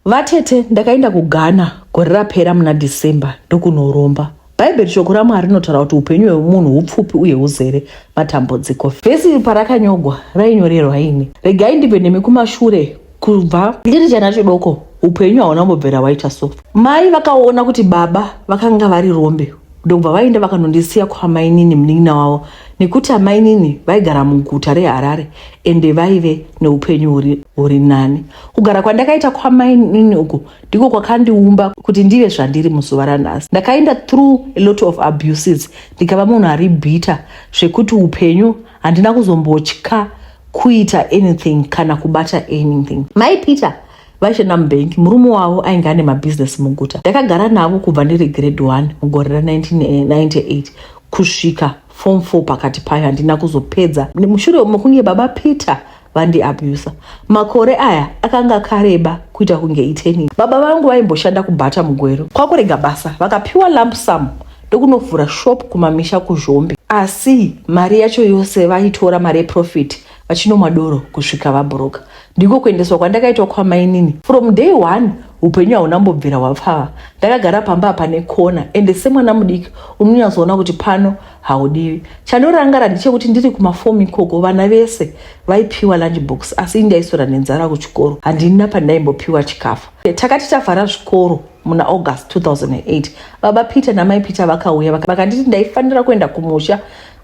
Vatete, ndakaenda kuGhana gore rapera muna December ndokunoromba. Bhaibheri shoko raMwari rinotaura kuti upenyu hwemunhu hupfupi uye huzere matambudziko. Vhesi iri parakanyogwa rainyorerwa ini. Regai ndibve nemi kumashure kubva ndiri chana chidoko upenyu hauna kumbobvira waita so. Mai vakaona kuti baba vakanga vari rombe ndokubva vaenda vakanondisiya kwamainini munin'ina wavo nekuti amainini vaigara muguta reHarare ende vaive neupenyu huri nani. Kugara kwandakaita kwamainini uku ndiko kwakandiumba kuti ndive zvandiri muzuva ranhasi. Ndakaenda through a lot of abuses ndikava munhu ari bitter zvekuti upenyu handina kuzombotya kuita anything kana kubata anything. Mai Peter vaishanda mubhengi, murume wavo ainge ane mabhizinesi muguta. Ndakagara navo kubva ndiri grade 1 mugore ra1998 kusvika form 4 pakati payo handina kuzopedza mushure mekunge baba Peter vandiabusa. Makore aya akanga akareba kuita kunge eternity. Baba vangu vaimboshanda kuBata muGweru, kwakurega basa vakapiwa lump sum ndokunovhura shop kumamisha kuZhombe, asi mari yacho yose vaitora mari yeprofit vachinomwa doro kusvika vabroka. Ndiko kuendeswa kwandakaitwa kwamainini. From day one upenyu hauna mbobvira hwapfava. Ndakagara pamba apa nekona, ende semwana mudiki unonyatsoona kuti pano haudiwi. Chandorangara ndechekuti ndiri kumafomu ikoko vana vese vaipiwa lunch box, asi ini ndaiswera nenzara kuchikoro, handina pandaimbopiwa chikafu. Takati tavhara zvikoro muna August 2008, baba Peter namai Peter vakauya vakanditi ndaifanira kuenda kumusha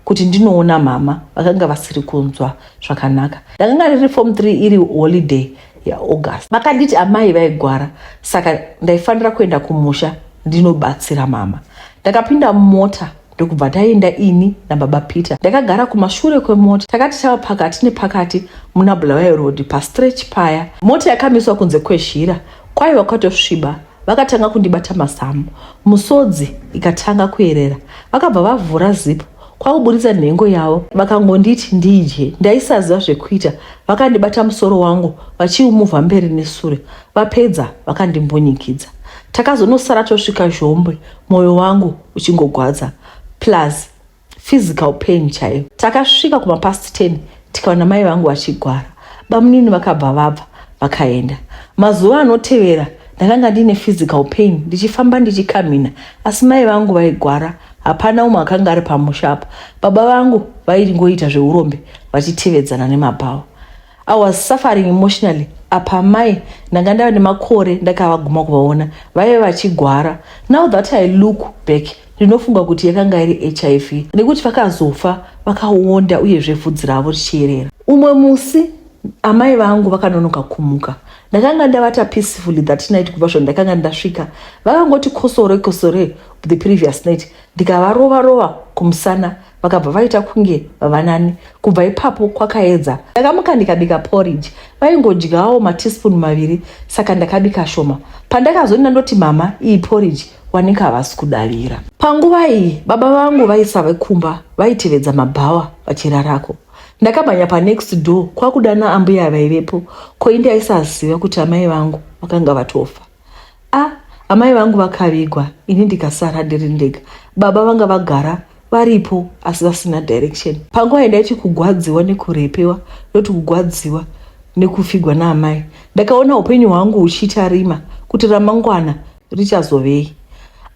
kuti ndinoona mama vakanga vasiri kunzwa zvakanaka. Ndakanga ndiri form 3 iri holiday yaAugust. Vakanditi amai vaigwara saka ndaifanira kuenda kumusha ndinobatsira mama. Ndakapinda mumota ndokubva taenda ini nababa Peter. Ndakagara kumashure kwemota. Takati tava pakati nepakati muna Bulawayo Road pastretch paya. Mota yakamiswa kunze kwezhira, kwaiva kwatosviba. Vakatanga kundibata mazamu, musodzi ikatanga kuerera. Vakabva vavhura zipu kwakuburitsa nhengo yavo vakangonditi ndidye. Ndaisaziva zvekuita. Vakandibata musoro wangu vachiumuvha mberi nesure. Vapedza vakandimbunyikidza. Takazonosara tosvika Zhombe mwoyo wangu uchingogwadza plus physical pain chaiyo. Takasvika kumapast 10 tikaona mai vangu vachigwara. Bamunini vakabva vabva vakaenda. Mazuva anotevera ndakanga ndiine physical pain ndichifamba ndichikamhina, asi mai vangu vaigwara. Hapana umwe akanga ari pamusha apa. Baba vangu vaingoita zveurombe vachitevedzana nemabhawa. I was suffering emotionally. Apa mai ndanga ndava nemakore ndakavaguma kuvaona vaive vachigwara. Now that I look back, ndinofunga kuti yakanga iri HIV nekuti vakazofa vakaonda uyezve vhudzi ravo richiyerera. Umwe musi amai vangu vakanonoka kumuka. Ndakanga ndavata peacefully that night kubva zvandakanga ndasvika. Vakangoti kosore kosore the previous night, ndikavarova rova kumusana, vakabva vaita kunge vavanani. Kubva ipapo kwakaedza. Ndakamuka ndikabika porridge. Vaingodyawo mateaspoon 2 saka ndakabika shoma. Pandakazonda ndoti mama iyi porridge, wanika havasi kudavira. Panguva iyi baba vangu vaisave kumba, vaitevedza mabhawa vachirarako. Ndakamhanya panext door kwakudana ambuya vaivepo, ko indi aisaziva kuti amai vangu vakanga vatofa. A, amai vangu vakavigwa ini ndikasara ndiri ndega. Baba vanga vagara varipo asi vasina direction. Panguva yandaiti kugwadziwa nekurepewa, ndoti kugwadziwa nekufigwa naamai. Ndakaona upenyu hwangu huchiita rima kuti ramangwana richazovei.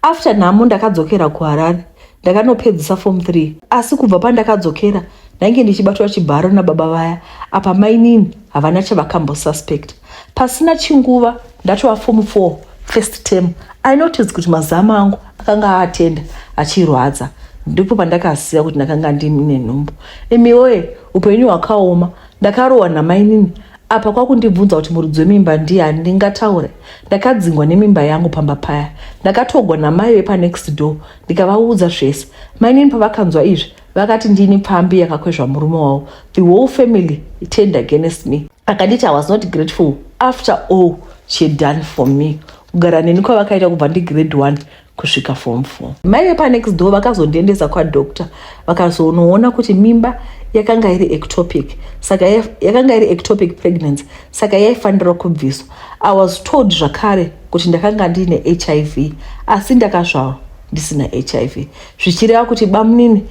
After nhamo ndakadzokera kuHarare. Ndakanopedzisa form 3, asi kubva pandakadzokera ndainge ndichibatwa chibharo nababa vaya. Apa mainini havana chavakambosuspect. Pasina chinguva ndatova form 4 first term, I noticed kuti mazamu angu akanga aatenda achirwadza. Ndipo pandakaziva kuti ndakanga ndine nhumbu. Imi woye, upenyu hwakaoma. Ndakarohwa namainini apa kwakundibvunza kuti muridzi wemimba ndiani. Ndingataure ndakadzingwa nemimba yangu pamba paya. Ndakatogwa namai vepanext door ndikavaudza zvese. Mainini pavakanzwa izvi vakati ndini pfambi yakakwezva murume wavo. The whole family turned against me. Akanditi I was not grateful after all she had done for me, kugara neni kwavakaita kubva ndigrade 1 kusvika form 4. Mai vepanext door vakazondiendesa kwadoctor, vakazonoona kuti mimba yakanga iri ectopic, saka yakanga iri ectopic pregnancy, saka yaifanira kubviswa. I was told zvakare kuti ndakanga ndiine HIV, asi ndakazvarwa ndisina HIV, zvichireva kuti bamunini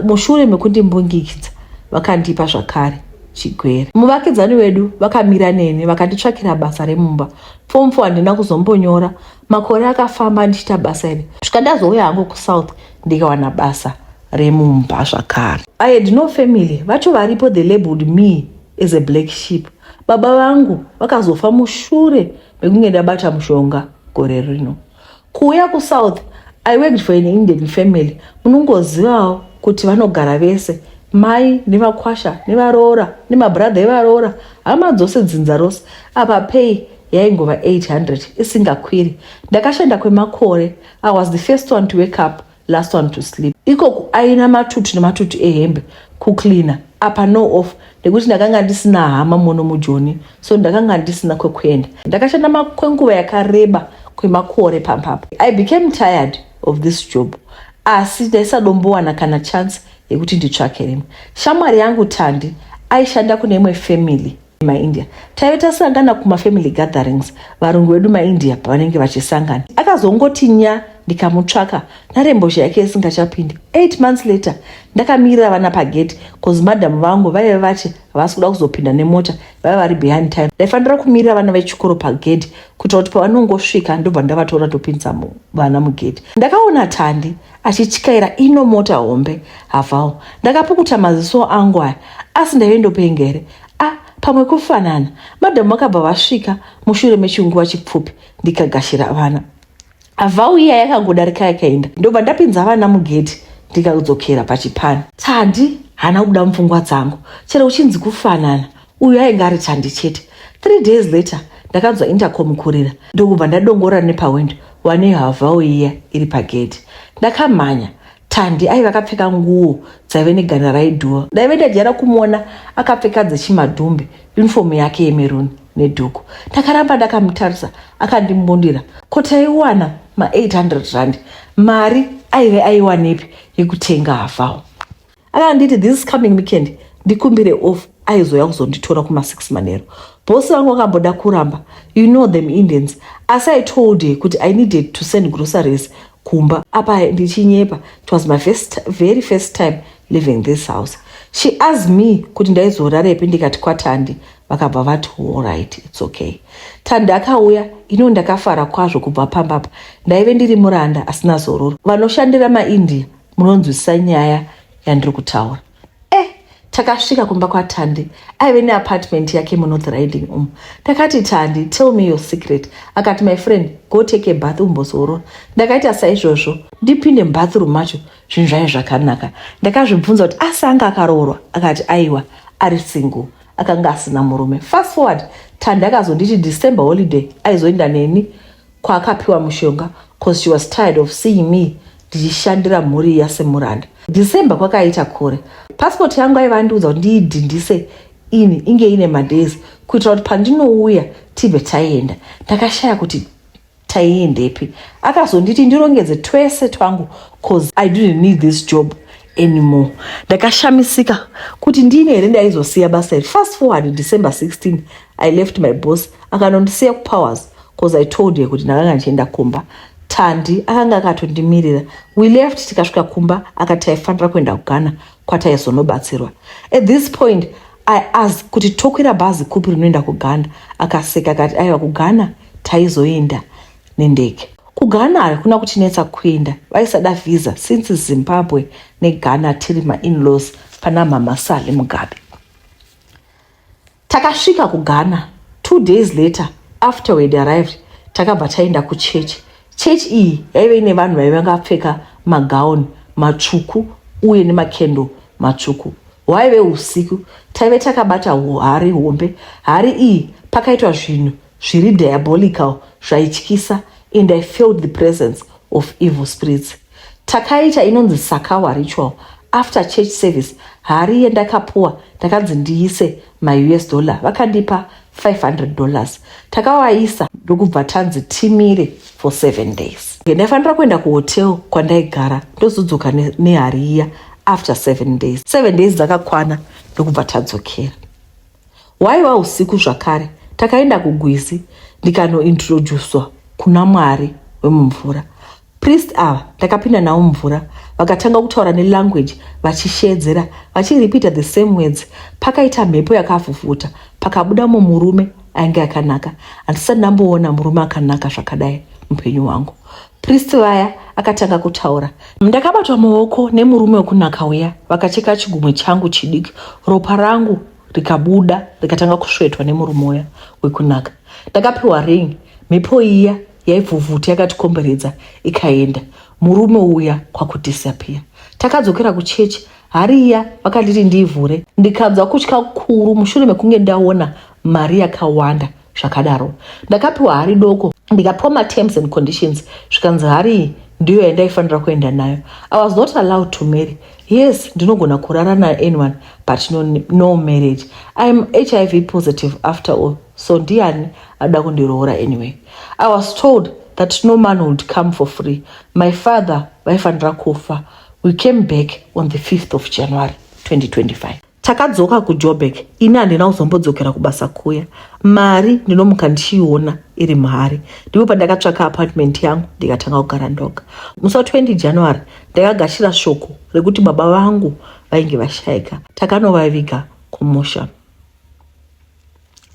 mushure mekundimbungikidza vakandipa zvakare Chigwere. Muvakidzani wedu vakamira neni vakanditsvakira basa remumba. Form 4 handina kuzombonyora. Makore akafamba ndichiita basa iri kusvika ndazouya hangu kuSouth ndikawana basa remumba zvakare. I had no family, vacho varipo they labeled me as a black sheep. Baba vangu vakazofa mushure mekunge ndabata mushonga gore rino. Kuuya kuSouth, I worked for an Indian family. Munongozivawo kuti vanogara vese, mai nevakwasha nevaroora nemabhuradha evaroora, hama dzose dzinza rose. Apa pay yaingova 800 isingakwiri. Ndakashanda kwemakore. I was the first one to wake up, last one to sleep. Iko kuaina matutu nematutu ehembe, kucleaner, apa no off nekuti ndakanga ndisina hama muno muJoni, so ndakanga ndisina kwekuenda. Ndakashanda kwenguva yakareba kwemakore pampapo. I became tired of this job, asi ndaisadombowana kana chance yekuti nditsvake rimwe. Shamwari yangu Tandi aishanda kune imwe family maIndia. Taive tasangana kumafamily gatherings, varungu vedu maIndia pavanenge vachisangana. Akazongoti nya, ndikamutsvaka narembozha yake isingachapindi. 8 months later ndakamirira vana pagate cause madhamu vangu vaive vati havasi kuda kuzopinda nemota, vaiva vari behind time. Ndaifanira kumirira vana vechikoro pagate kuitira kuti pavanongosvika ndobva ndavatora topinza vana mugate. Ndakaona Tandi achityaira ino mota hombe, Haval. Ndakapukuta maziso angu aya, asi ndaive ndopengere a pamwe kufanana. Madhamu vakabva vasvika mushure mechinguva chipfupi, ndikagashira vana. Haval iya yakangodarika yakaenda, ndobva ndapinza vana mugeti ndikadzokera pachipani. Tandi haana kubuda mupfungwa dzangu, chero uchinzi kufanana, uyu ainge ari Tandi chete. 3 days later ndakanzwa intercom kurira, ndokubva ndadongora nepawindow, wane Haval iya iri pageti. Ndakamhanya. Tandi aiva akapfeka nguo dzaive neganda raidhuva. Ndaive ndajaira kumuona akapfeka dzechimadhumbe, uniform yake yemeruni nedhuku. Ndakaramba ndakamutarisa, akandimbundira. Ko taiwana ma800 rand, mari aive aiwanepi yekutenga Haval? Akanditi this coming weekend ndikumbire off, aizoya kuzonditora kuma6 manheru. Bhosi vangu vakamboda kuramba, you know them Indians, asi I told her kuti I needed to send groceries kumba, apa ndichinyepa. It was my very first time leaving this house. She asked me kuti ndaizorarepi, ndikati kwaTandi. Vakabva vati allright, it's okay. Tandi akauya ino, ndakafara kwazvo kubva pambapa. Ndaive ndiri muranda asina zororo. Vanoshandira maIndia munonzwisisa nyaya yandiri kutaura. Takasvika kumba kwaTandi, aive neapartment yake muNorth Riding umu. Ndakati, "Tandi, tell me your secret." Akati, "My friend, go take a bath umbozorora." Ndakaita saizvozvo. Ndipinde mubathroom macho, zvinhu zvaive zvakanaka. Ndakazvibvunza kuti asi anga akaroorwa? Akati aiwa, ari single, akanga asina murume. Fast forward, Tandi akazonditi December holiday aizoenda neni kwaakapiwa mushonga cause she was tired of seeing me ndichishandira mhuri iya semuranda. December kwakaita kure. Passport yangu aiva andiudza kuti ndiidhindise ini inge ine madays kuitira kuti pandinouya tibve taienda. Ndakashaya kuti taiendepi. Akazonditi ndirongedze twese twangu cause I didn't need this job anymore. Ndakashamisika kuti ndini here ndaizosiya basa iri. Fast forward, December 16 I left my boss, akanondisiya kuPowers cause I told her kuti ndakanga ndichienda kumba. Tandi akanga akatondimirira. We left, tikasvika kumba, akati taifanira kuenda kuGhana kwataizonobatsirwa. At this point I asked kuti tokwira bhazi kupi rinoenda kuGhana. Akaseka akati aiwa, kuGhana taizoenda nendege. KuGhana hakuna kutinetsa kuenda, vaisada visa since Zimbabwe neGhana tiri mainlaws pana Mama Sally Mugabe. Takasvika kuGhana 2 days later. After we had arrived, takabva taenda kuchechi. Chechi iyi yaive ine vanhu vaive vakapfeka magauni matsvuku uye nemakendo matsvuku. Hwaive usiku, taive takabata hari hombe. Hari iyi pakaitwa zvinhu zviri diabolical zvaityisa, and I felt the presence of evil spirits. Takaita inonzi sakawa ritual after church service. Hari yandakapuwa, ndakanzi ndiise maUS dollar, vakandipa $500. Takavaisa, ndokubva tanzi timire for 7 days. Ndaifanira kuenda kuhotel kwandaigara, ndozodzoka nehari iya after 7 days. 7 days dzakakwana, ndokubva tadzokera. Hwaiva usiku zvakare. Takaenda kugwizi, ndikanointroducwa kuna Mwari wemumvura. Priest ava ndakapinda navo mumvura. Vakatanga kutaura nelanguage vachishedzera, vachiripita the same words. Pakaita mhepo yakavhuvhuta, pakabudamo murume ainge akanaka. Handisati ndamboona murume akanaka zvakadai mupenyu hwangu. Priest vaya akatanga kutaura. Ndakabatwa maoko nemurume wekunaka uya, vakacheka chigumwe changu chidiki, ropa rangu rikabuda rikatanga kusvetwa nemurume uya wekunaka. Ndakapiwa ring, mhepo iya yaivhuvhuta yakatikomberedza ikaenda, murume uya kwakudisappear. Takadzokera kuchechi, hari iya vakanditi ndiivhure, ndikanzwa kutya kukuru mushure mekunge ndaona mari yakawanda zvakadaro. Ndakapiwa hari doko, ndikapiwa materms and conditions, zvikanzi hari iyi ndiyo yandaifanira kuenda nayo. I was not allowed to marry. Yes, ndinogona kurara naanyone, but no, no marriage. I am HIV positive after all, so ndiani ada kundiroora anyway? I was told that no man would come for free. My father vaifanira kufa. We came back on the 5th of January 2025. Takadzoka kuJoburg. Ini handina kuzombodzokera kubasa kuya. Mari ndinomuka ndichiiona iri muhari. Ndipo pandakatsvaka apartment yangu, ndikatanga kugara ndoga. Musi wa20 January ndakagashira shoko rekuti baba vangu vainge vashayika. Takanovaviga kumusha.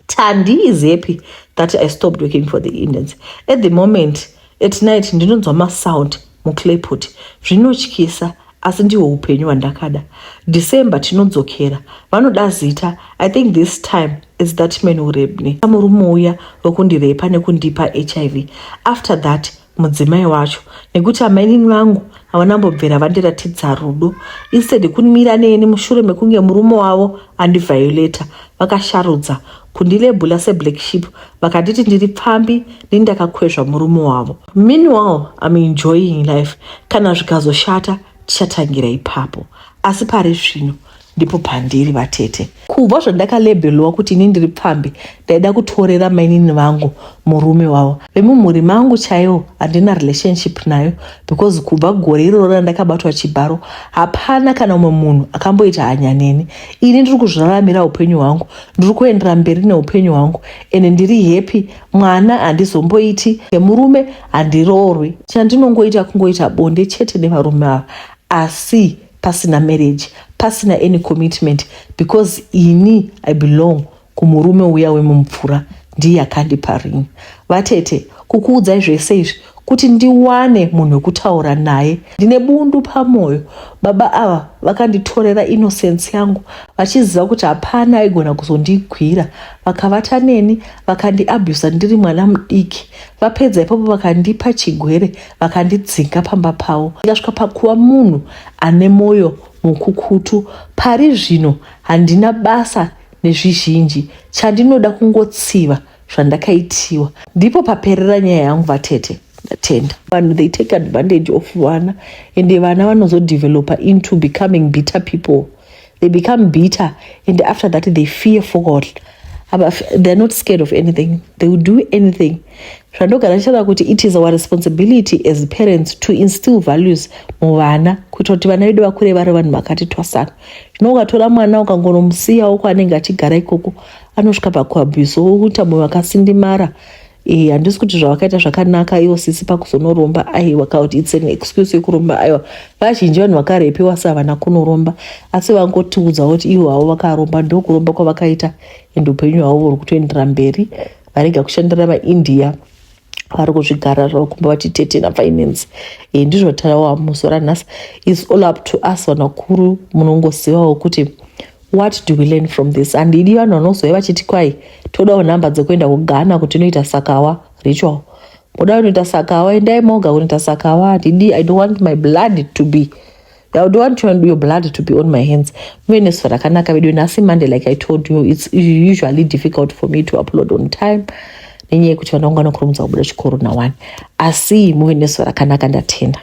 Tandi is happy that I stopped working for the Indians. At the moment, at night ndinonzwa masound muclaypot, zvinotyisa, asi ndihwo upenyu hwandakada. December tinodzokera, vanoda zita. I think this time is that man who raped me, murume uya wekundirepa nekundipa HIV. After that, mudzimai wacho, nekuti amainini vangu havanambobvera vandiratidza rudo, instead kumira neni mushure mekunge murume wavo andiviolata, vakasharudza kundilabela seblack sheep, vakanditi ndiri pfambi, ndini ndakakwezva murume wavo. Meanwhile, I'm enjoying life. Kana zvikazoshata, tichatangira ipapo, asi pari zvino ndipo pandiri, vatete. Kubva zvandakalabelwa kuti ini ndiri pfambi, ndaida kutorera mainini vangu murume wavo. Vemumhuri mangu chaivo handina relationship nayo, because kubva gore iroro randakabatwa chibharo, hapana kana umwe munhu akamboita hanya neni. Ini ndiri kuzviraramira upenyu hwangu, ndiri kuendera mberi neupenyu hwangu, ende ndiri happy. Mwana handizomboiti, murume handiroorwi. Chandinongoita kungoita bonde chete nevarume ava, asi pasina marriage, pasina any commitment, because ini I belong kumurume uya wemumvura, ndiye akandipa ring. Vatete, kukuudzai zvese izvi kuti ndiwane munhu wekutaura naye. Ndine bundu pamwoyo. Baba ava vakanditorera innocence yangu, vachiziva kuti hapana aigona kuzondigwira. Vakavata neni, vakandiabusa ndiri mwana mudiki. Vapedza ipapo, vakandipa chigwere, vakandidzinga pamba pavo. Ndikasvika pakuva munhu ane mwoyo mukukutu. Pari zvino handina basa nezvizhinji, chandinoda kungotsiva zvandakaitiwa. Ndipo paperera nyaya yangu, vatete, ndatenda. Vanhu, they take advantage of vana, ende vana vanozodevelopa into becoming bitter people. They become bitter, and after that they fear for God. They're not scared of anything, they will do anything. Zvandogara ndichitaura kuti it is our responsibility as parents to instill values muvana, kuitira kuti vana vedu vakure vari vanhu vakati twasana. Zvino ukatora mwana ukangonomusiyawo kwaanenge achigara ikoko, anosvika pakuabusewo, kuita mwoyo wakasindimara. Handisi kuti zvavakaita zvakanaka ivo sisi pakuzonoromba, aiwa, kauti it's an excuse yekuromba, aiwa. Vazhinji vanhu vakarepiwa si havana kunoromba, asi vangotiudza kuti ivo havo vakaromba, ndokuromba kwavakaita, ende upenyu hwavo huri kutoendera mberi. Varega kushandira vaIndia, vari kuzvigara zvavo kumba vachitetena finance. Ndizvo tarawa muzuva ranhasi. Is all up to us vanakuru. Munongozivawo kuti what do we learn from this? Handidi vanhu vanozouya vachiti kwai todawo nhamba dzekuenda kuGhana kuti inoita sakawa ritual. Muda kunoita sakawa, endai moga kunoita sakawa. Handidi, I don't want my blood to be, I don't want your blood to be on my hands. Muve nezuva rakanaka vedu. Nhasi Monday, like I told you, it's usually difficult for me to upload on time nenyaya yekuti vana vangu vanokurumidza kubuda chikoro na1, asi muve nezuva rakanaka, ndatenda.